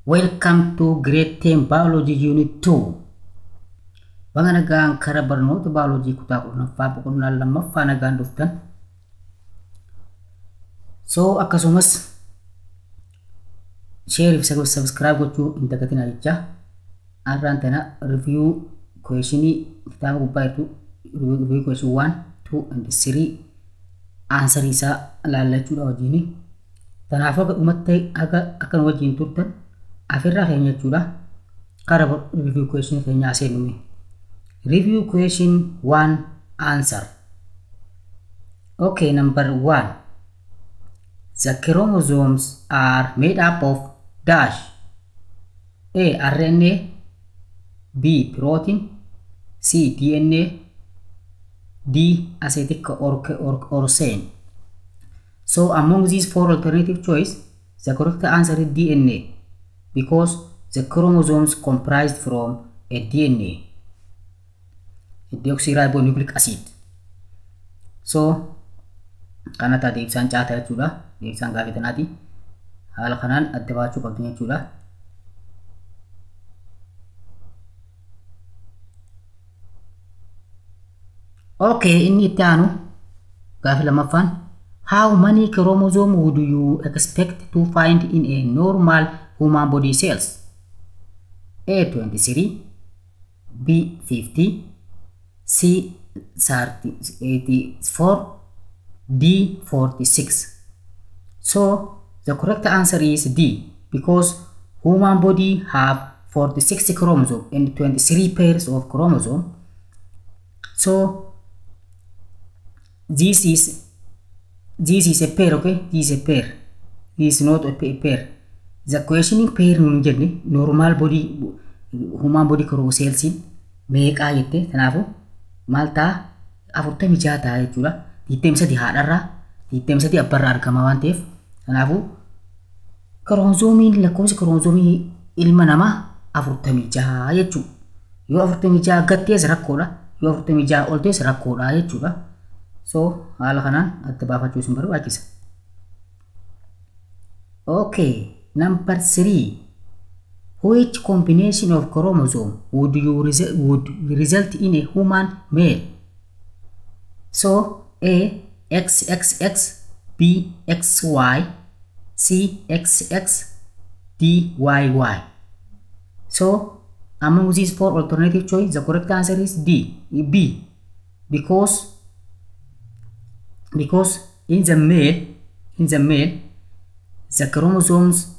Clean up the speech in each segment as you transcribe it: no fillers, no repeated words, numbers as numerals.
Welcome to Grade 10 Biology Unit 2. Baga nagaan kara barnoota bioloojii kutaa 10ffaa boqonnaa 2ffaa nagaan dhuftan. So akkasumas share fi subscribe gochuu hin dagatinaa jecha. Har'aan tana review questionii kitaaba gubbaa jirtu review question 1, 2 and 3 answer isaa laallachuudha wajjini. Kanaafuu akka dhumatti akka nu wajjin turtan afirraa keenya jechuudha. Kara review question keenyaa seenume. Review question 1 answer. Okay, number 1. The chromosomes are made up of dash. A. RNA, B. Protein, C. DNA, D. Acetic or. So among these four alternative choice, the correct answer is DNA, because the chromosomes comprised from a DNA, a deoxyribonucleic acid. So kana taate ibsaan caataa jechuudha. Ibsaan gaafii tanaati. Haala kanaan adda baachuu qabdu jechuudha. Okay, inni itti aanu gaafii lammaffaan, how many chromosome would you expect to find in a normal human body cells? A. 23, B. 50, C. 84, D. 46. So the correct answer is D, because human body have 46 chromosomes and 23 pairs of chromosomes. So this is a pair, okay? This is a pair. This is not a pair. The questioning pair nun jenne normal body human body cells meeqaa jette. Kanaafuu maal ta'a? 46 ta'a jechuudha. 23 haadharraa 23 abbarraa argama waan ta'eef, kanaafuu kiromozoomiin lakkoofsi kiromozoomii ilma namaa 46 jechuudha. Yoo 46 gad ta'es rakkoodha, yoo 46 ol ta'es rakkoodha jechuudha. So haala kanaan adda baafachuu isin barbaachisa. Okay, number 3. Which combination of chromosome would result in a human male? So A. XXX, B. XY, C. XX, D. YY. So among these four alternative choice, the correct answer is D, B, because in the male, the chromosomes,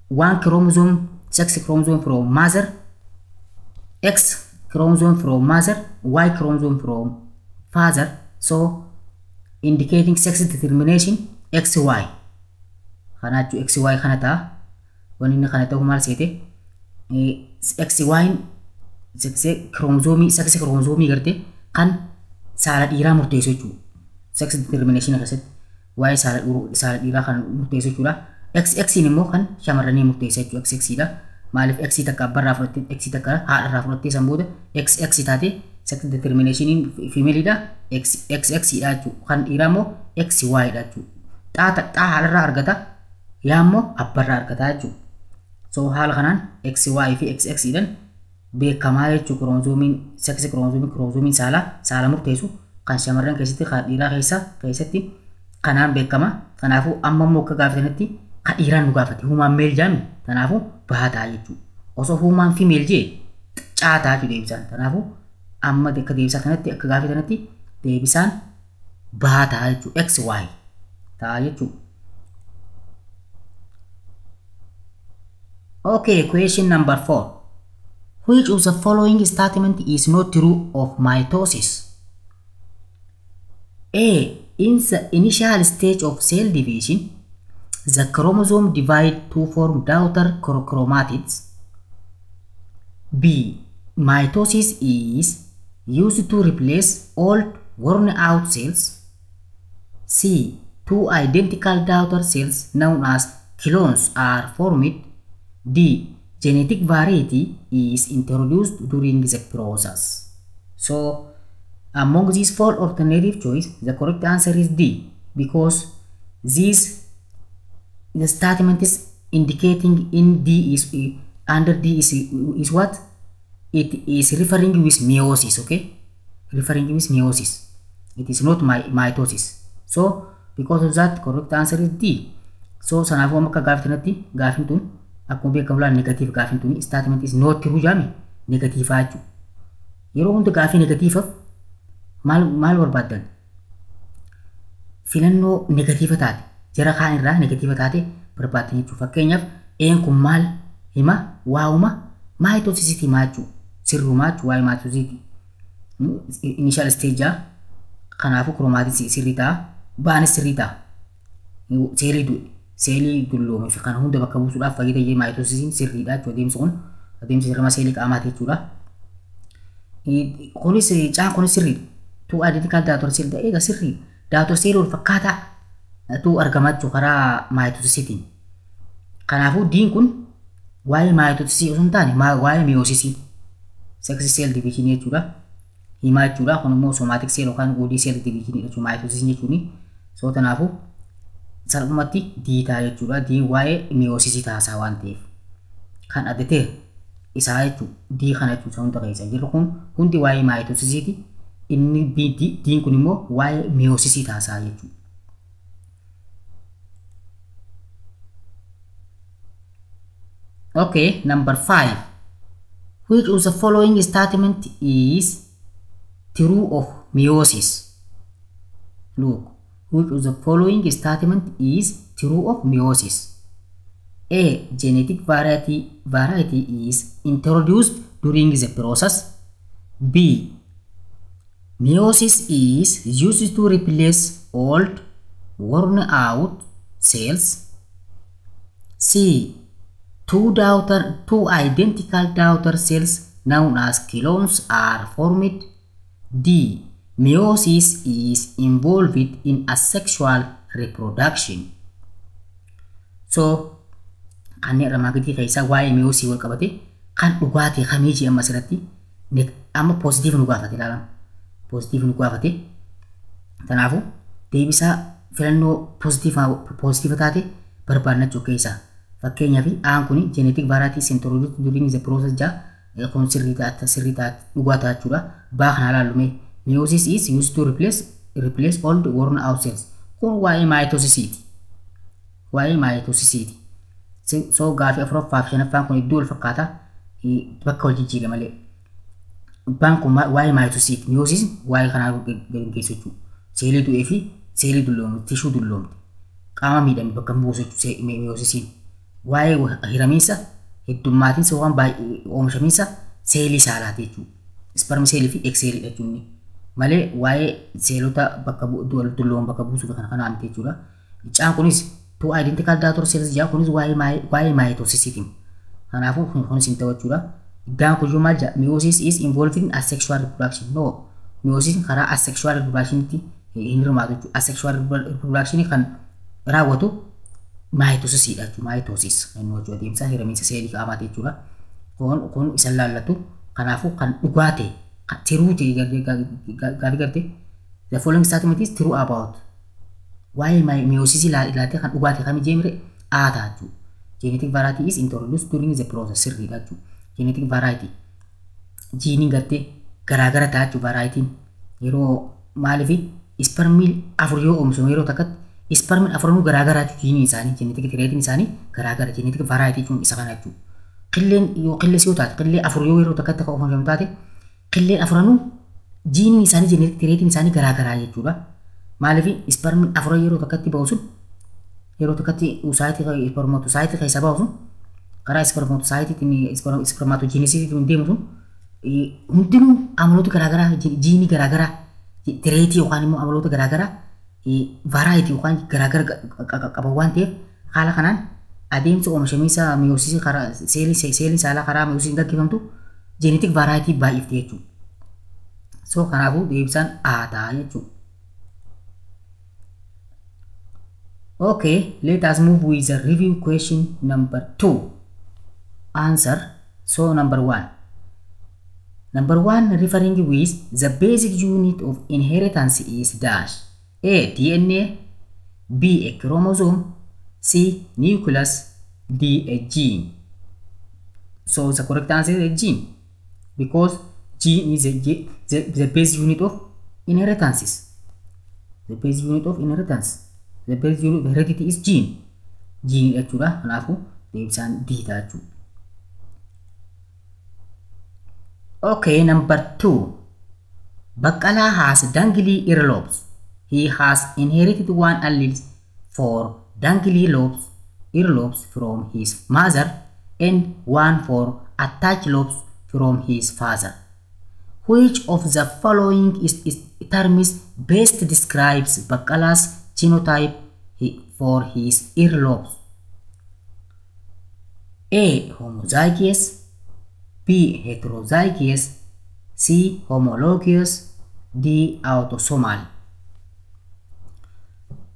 one chromosome, sex chromosome from mother, X chromosome from mother, Y chromosome from father, so indicating sex determination XY. Kana jechuun XY kana ta'a. Wanni inni kana ta'u maal seete? XY sex chromosome gartee kan saala dhiiraa murteessu jechuudha. Sex determination keessatti waa'ee saala dhiiraa kan murteessu jechuudha. XX immoo kan shamarranii murteessa jechuudha. XX dha. Maaliif X takka abbarraa fudhattee X takka haadharraa fudhattee san booda XX taate sex determination female dha. XX dha jechuudha. Kan dhiiraa immoo XY dha jechuudha. Xaa haadharraa argata, yaa immoo abbarraa argata jechuudha. So haala kanaan XY fi XX dhaan beekamaa jechuudha. Kiromozoomiin sex kiromozoomiin saala murteessu kan shamarran keessatti kan dhiiraa keessatti kanaan beekama. Kanaafuu amma immoo akka gaafatanitti kan dhiiraan nu gaafate human male jaami. Kanaafuu baataa jechuudha. Osoo human female jee caataa jechuudha deebisaan. Kanaafuu amma akka deebisaa kanatti akka gaafatanitti deebisaan baataa jechuudha. XY ta'a jechuudha. Okay, question number 4. Which of the following statement is not true of mitosis? A. In the initial stage of cell division, the chromosome divide to form daughter chromatids. B. Mitosis is used to replace old worn-out cells. C. Two identical daughter cells known as clones are formed. D. Genetic variety is introduced during the process. So among these four alternative choice, the correct answer is D, because the statement is indicating in D is under D is what? It is referring with meiosis, okay? Referring with meiosis. It is not mitosis. So because of that, correct answer is D. So sanaafuu amma akka gaafii gaafiin tun akkuma beekamu laal negative gaafiin tun statement is not true jaami negative jechuudha. Yeroo hunda gaafii negatiifaaf maal barbaaddan? Filannoo negatiifa taate jara kaan irraa negatiifa taate barbaaddan jechuudha. Fakkeenyaaf een kun maal hima waa'uma maayitoosisiiti himaa jechuudha. Sirrumaa jechuudha waa'ee maayitoosisiiti. Initial stage kanaafuu kiroomaatiis sirrii ta'a. Baanis sirrii ta'a. Seelii du'e seelii dulloome fi kana hunda bakka buusuudhaaf fayyada maayitoosisiin sirriidha jechuudha. Adeemsi kun adeemsa sirma seelii qaamaati jechuudha. Kunis caan kunis sirriidha. Two identical daughter cell eega sirriidha. Daughter cell wal fakkaataa tu argama jechuudha karaa maayitoosisiitiin. Kanaafuu diin kun waa'ee maayitoosisii osoo hin taane waa'ee miyoosisii sex cell division jechuudha. Himaa jechuudha. Kun immoo somatic cell yookaan body cell division jechuudha maayitoosisiin jechuuni. So kanaafuu salphumatti D ta'a jechuudha. Diin waa'ee miyoosisii taasaa waan ta'eef kan adda ta'e isaa jechuudha. D kana jechuudha hunda keessa jirru kun hundi waa'ee maayitoosisiiti. Inni diin kun immoo waa'ee miyoosisii taasaa jechuudha. Okay, number 5. Which of the following statement is true of meiosis? Look, which of the following statement is true of meiosis? A. Genetic variety is introduced during the process. B. Meiosis is used to replace old, worn out cells. C. Two identical daughter cells known as clones are formed. D. Meiosis is involved in asexual reproduction. So, kanneen armaan gadii keessaa waa'ee meiosis wal qabate kan dhugaa ta'e kamii jee amma asirratti amma positive nu gaafate ilaalama. Positive nu gaafate. Kanaafuu deebisaa filannoo positive taate barbaadna jechuu keessaa. Fakkeenyaaf aan kun genetic variety is introduced during the process jaa kun sirrii taate dhugaa ta'a jechuudha. Baa kana ilaallume meiosis is used to replace old worn out cells. Kun waa'ee maayitoosisiiti. Waa'ee maayitoosisiiti. So gaafii afuraffaa fi shanaffaan kun iddoo wal fakkaataa bakka wal jijjiire malee. Baan kun waa'ee maayitoosisiiti. Meiosis waa'ee kanaa gaggeessu jechuudha. Seelii du'ee fi seelii dulloomte, tishuu dulloomte. Qaama miidhame bakka buusu jechuudha meioosisiin. Waa'ee hiramiinsa heddummaatiinsa yookaan oomishamiinsa seelii saalaati jechuudha. Isperm seelii fi egg seelii jechuun malee waa'ee seelota bakka dulloon bakka buusuuf kan kanaa miti jechuudha. Caan kunis two identical daughter cells jaa kunis waa'ee maayitoosisiiti. Kanaafuu kunis hin ta'u jechuudha. Iddaan kun maal jaa meiosis is involved in asexual reproduction. No, meiosis karaa asexual reproductionitti hin hirmaatu jechuudha. Asexual reproduction kan raawwatu maayitoosisiidha jechuudha. Maayitoosis kan hojii adeemsa hiramiinsa seelii qaamaati jechuudha. Kun isa laallatu. Kanaafuu kan dhugaa ta'e true ta'e gaafii gartee the following statement is true about waa'ee meiosis ilaaltee kan dhugaa ta'e kamii jeemire A ta'a jechuudha. Genetic variety is introduced during the process sirriidha jechuudha. Genetic variety jiiniin gartee garaagara ta'a jechuudha varietiin yeroo maaliif ispermiin afur yoo oomishamu yeroo takkatti ispermiin afuranuu garaagaraa jechuudha jiiniin isaanii genetic traitiin isaanii garaagara genetic variety jechuun isa kana jechuudha. Qilleen yoo qillees yoo taate qillee afur yoo yeroo takkatti akka oomishamu taate qilleen afuranuu jiiniin isaanii genetic traitiin isaanii garaagaraa jechuudha. Maaliif ispermiin afur yeroo takkatti ba'u sun yeroo takkatti ispermatoosaayitii keessa ba'u sun karaa ispermatoosaayitiin ispermaatojiinisiitiin deemu sun hundinuu amaloota garaagaraa jiinii garaagaraa tireetii yookaan immoo amaloota garaagaraa vaaraayitii yookaan garaagara qaban waan ta'eef haala kanaan adeemsa oomishamiinsa miyoosisii karaa seeliin saalaa karaa miyoosisiin gaggeeffamtu jeenetik vaaraayitii baay'ifti jechuudha. So kanaafuu deebisaan A ta'a jechuudha. Okay, let us move with the review question number 2. Answer. So number 1. Number 1 referring with the basic unit of inheritance is dash. A. DNA, B. A chromosome, C. Nucleus, D. A gene. So the correct answer is a gene, because gene is the base unit of inheritances. The base unit of inheritance. The base unit of heredity is gene. Gene jechuudha. Kanaafuu deebisaan D ta'a jechuudha. Okay, number 2. Baqqalaa has dangly earlobes. He has inherited one allele for dangly lobes, earlobes from his mother and one for attached lobes from his father. Which of the following is terms best describes Baqqalaa's genotype for his earlobes? A. Homozygous, B. Heterozygous, C. Homologous, D. Autosomal.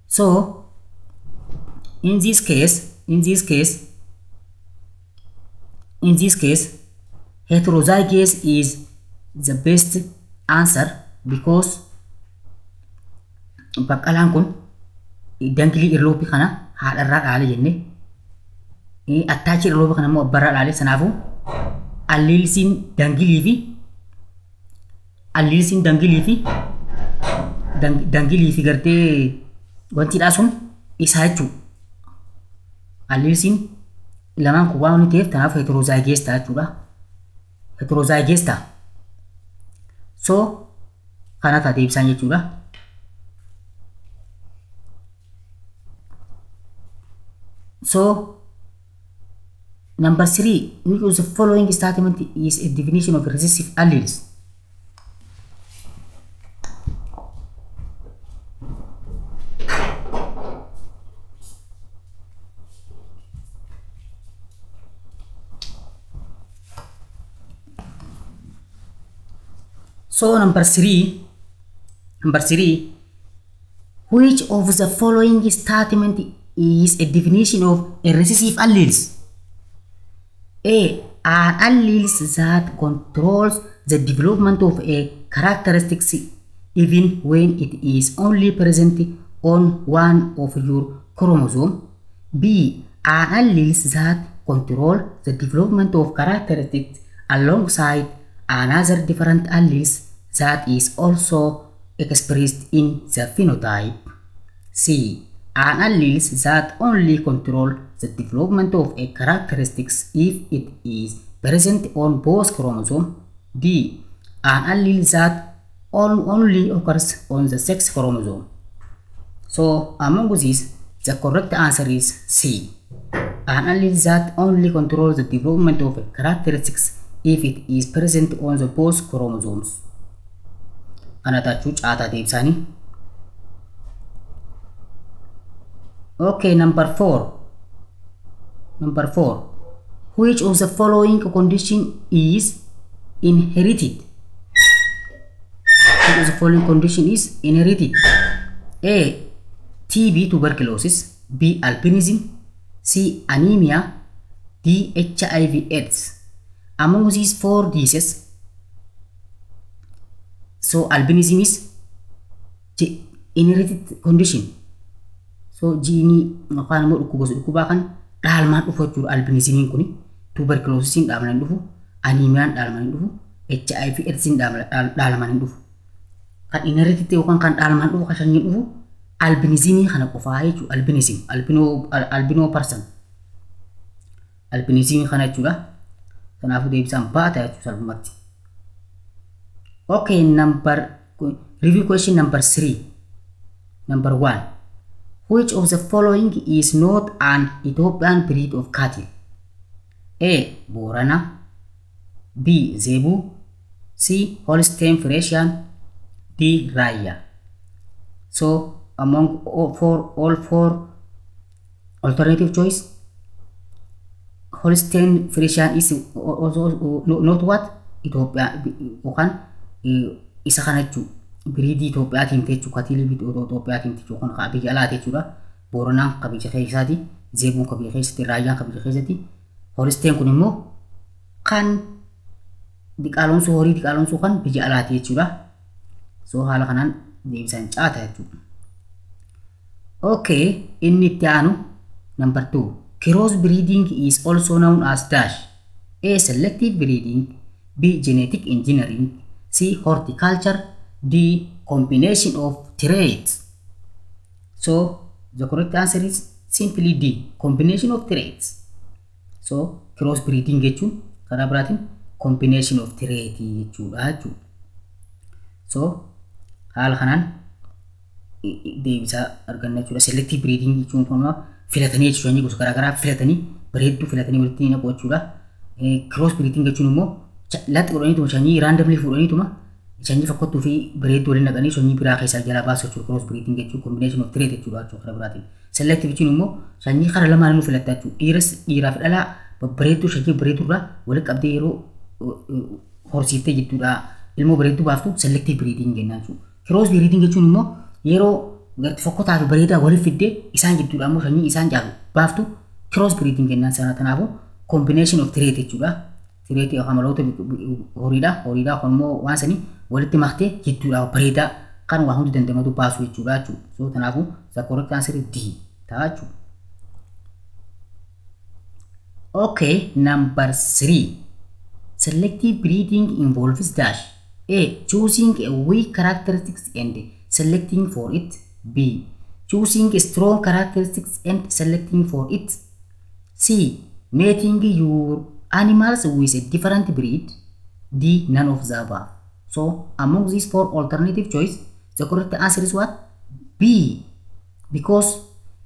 So, in this case, heterozygous is the best answer because Baqqalaan kun dangly earlobe kana haadharraa dhaale jenne, attached earlobe kana immoo abbarraa dhaale. Sanaafuu allelesiin dangly fi gartee wantidhaa sun isaa jechuudha. Allelesiin lamaan kun waan ta'eef kanaaf heterozygous ta'a jechuudha. Heterozygous ta'a. So kana ta'a deebisaan jechuudha. So number 3, which of the following statement is a definition of recessive alleles? So number 3, which of the following statement is a definition of a recessive alleles? A. An alleles that controls the development of a characteristic even when it is only present on one of your chromosome. B. An alleles that control the development of characteristics alongside another different alleles that is also expressed in the phenotype. C. An alleles that only control the development of a characteristics if it is present on both chromosomes. D. An allele that only occurs on the sex chromosome. So among these, the correct answer is C. An allele that only controls the development of a characteristics if it is present on the both chromosomes. Kana taachuu caataa deebisanii. Okay, number 4. Number 4. Which of the following condition is inherited? Which of the following condition is inherited? A. TB tuberculosis, B. Albinism, C. Anemia, D. HIV AIDS. Among these 4 diseases, so albinism is inherited condition. So gene yookaan immoo dhukkuba gosa dhukkubaa kan dhaalmaan dhufu jechuudha. Albinismiin kuni tuberculoosisiin dhaalmaan hin dhufu, anemiyaan dhaalmaan hin dhufu, HIV AIDSiin dhaalmaan hin dhufu. Kan inherited yookaan kan dhaalmaan dhufu kan sanyiin dhufu albinismii kana qofaa jechuudha. Albinism albino person albinismii kana jechuudha. Kanaafuu deebisaan baata jechuudha salphumatti. Okay, number review question number 3. Number 1. Which of the following is not an Ethiopian breed of cattle? A. Borana, B. Zebu, C. Holstein Friesian, D. Raya. So among all four alternative choice, Holstein Friesian is also not what? Ethiopia yookaan isa kana jechuudha. Biriidii Itoophiyaatiin jechuudha. Katilii Itoophiyaatiin jechuudha. Kan biyya alaati jechuudha. Booranaan kan biyya keessaati. Zeebuun kan biyya keessatti. Raayyaan kan biyya keessatti. Holisteen kun immoo kan diqaalomsuu horii diqaalomsuu kan biyya alaati jechuudha. So haala kanaan deebisaan caata jechuudha. Okay, inni itti aanu number 2. Cross breeding is also known as dash. A. Selective breeding. B. Genetic engineering. C. Horticulture. D. Combination of traits. So the correct answer is simply D. Combination of traits. So cross breeding jechuun karaa biraatiin combination of trait jechuudha jechuudha. So haala kanaan deebisaa arganna jechuudha. Selective breeding jechuun kun filatanii jechuudha. Sanyii gosa garaagaraa filatanii bareedduu filatanii walitti naqu jechuudha. Cross breeding jechuun immoo laxi godhaniituma sanyii randomly fuudhaniituma sanyii fokkottuu fi bareedduu waliin naqanii sanyii biraa keessaa jalaa baasu jechuudha. Cross breeding jechuun combination of trait jechuudha jechuudha karaa biraatiin. Selective jechuun immoo sanyii karaa lamaanuu filatta jechuudha. Dhiiras dhiiraa fi dhalaa babbareedduu sanyii bareedduu irraa walitti qabdee yeroo horsiiftee jechuudha. Ilmoo bareedduu baaftu selective breeding jennaan jechuudha. Cross breeding jechuun immoo yeroo garti fokkotaa fi bareedaa walitti fiddee isaan jidduudha ammoo sanyii isaan caalu baaftu cross breeding jennaan sana. Kanaafuu combination of trait jechuudha. Trait yookaan amaloota horiidha. Horiidha kun immoo waan sanii walitti maktee jidduudha bareedaa kan waa hundi dandamatu baasu jechuudha jechuudha. So kanaafuu the correct answer is D ta'a jechuudha. Okay, number 3. Selective breeding involves dash. A. Choosing a weak characteristics and selecting for it. B. Choosing strong characteristics and selecting for it. C. Mating your animals with a different breed. D. None of the above. So among these four alternative choice, the correct answer is what? B. Because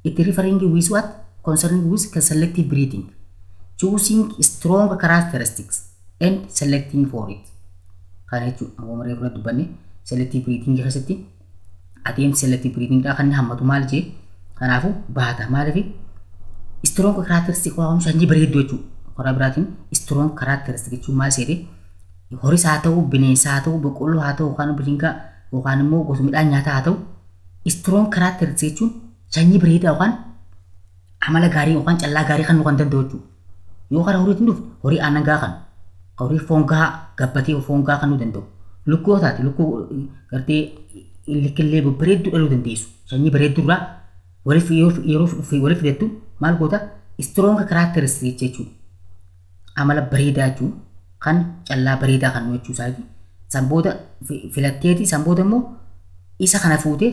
it referring with what? Concerning with selective breeding. Choosing strong characteristics and selecting for it. Kana jechuudha. Akkuma maree fudhatu dubbanne selective breeding keessatti adeemsi selective breeding dha kan inni hammatu maal jee, kanaafuu baata. Maaliif? Strong characteristic waan sanyii bareedduu jechuudha. Karaa biraatiin strong characteristic jechuun maal seete? Horis haa ta'u, bineensa haa ta'u, boqqolloo haa ta'u, yookaan bishingaa yookaan immoo gosa midhaan nyaataa haa ta'u, strong characteristic jechuun sanyii bareedaa yookaan amala gaarii yookaan callaa gaarii kan nu kan danda'u jechuudha. Yoo karaa horiitiin dhufte, horii aannan gahaa kan, horii foon gahaa gabbatee foon gahaa kan nu danda'u. Lukkuu yoo taate, lukkuu gartee illikillee babbareedduu dhaluu dandeessu. Sanyii bareedduu irraa waliif yeroo waliif fidattu maal goota? Strong characteristic jechuudha. Amala bareedaa jechuun kan callaa bareedaa kan nu jechuu isaati. San booda filatteeti, san booda immoo isa kana fuutee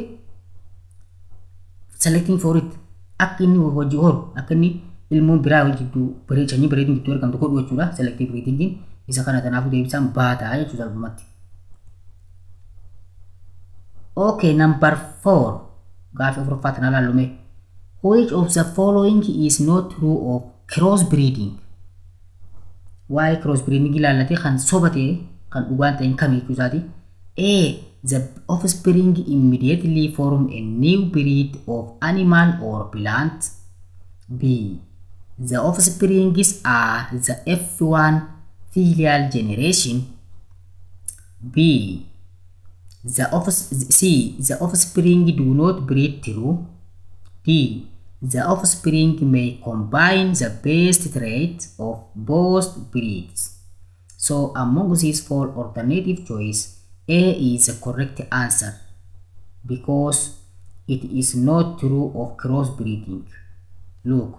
selecting for it akka inni hojii horu, akka inni ilmoon biraa jidduu sanyii bareeduun jidduu argamtu godhu jechuudha. Selective breeding isa kana. Kanaafuu deebisaan baataa jechuudha salphumatti. Okay, number 4. Gaaffii afuraffaa tana ilaallume. Which of the following is not true of crossbreeding? Waa'ee crossbreeding ilaallatee kan soba ta'e, kan dhugaan ta'in kam jechuu isaati. A. The offspring immediately form a new breed of animal or plant. B. The offsprings are the F1 filial generation. B. The C. The offspring do not breed true. D. The offspring may combine the best traits of both breeds. So among these four alternative choice, A is the correct answer because it is not true of crossbreeding. Look,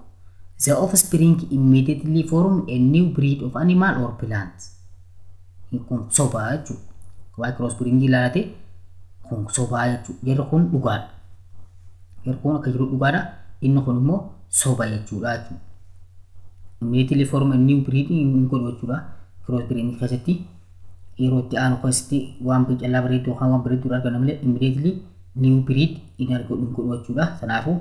the offspring immediately form a new breed of animal or plant. Kun sobaa jechuudha. Waa'ee crossbreeding ilaalate kun sobaa jechuudha. Jarri kun dhugaadha. Jarri kun akka jiru dhugaadha. Inni kun immoo soba jechuudha. Immediately form a new breed hin godhu jechuudha. Crossbreeding keessatti yeroo itti aanu keessatti waan callaa bareedduu yookaan waan bareedduu arganna malee immediately new breed hin argatu, hin godhu jechuudha. Kanaafuu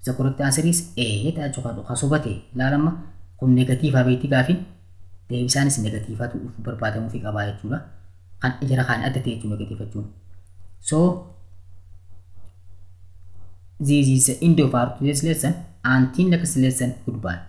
the correct answer is A ta'a jechuudha. Kan soba ta'e ilaalama kun negatiivaa beekti, gaafin deebisaanis negatiivaatu barbaadamuufi qabaa jechuudha. Kan jara kaan adda ta'e jechuudha negatiiva jechuun. So this is the end of our today's lesson. Until next lesson, goodbye.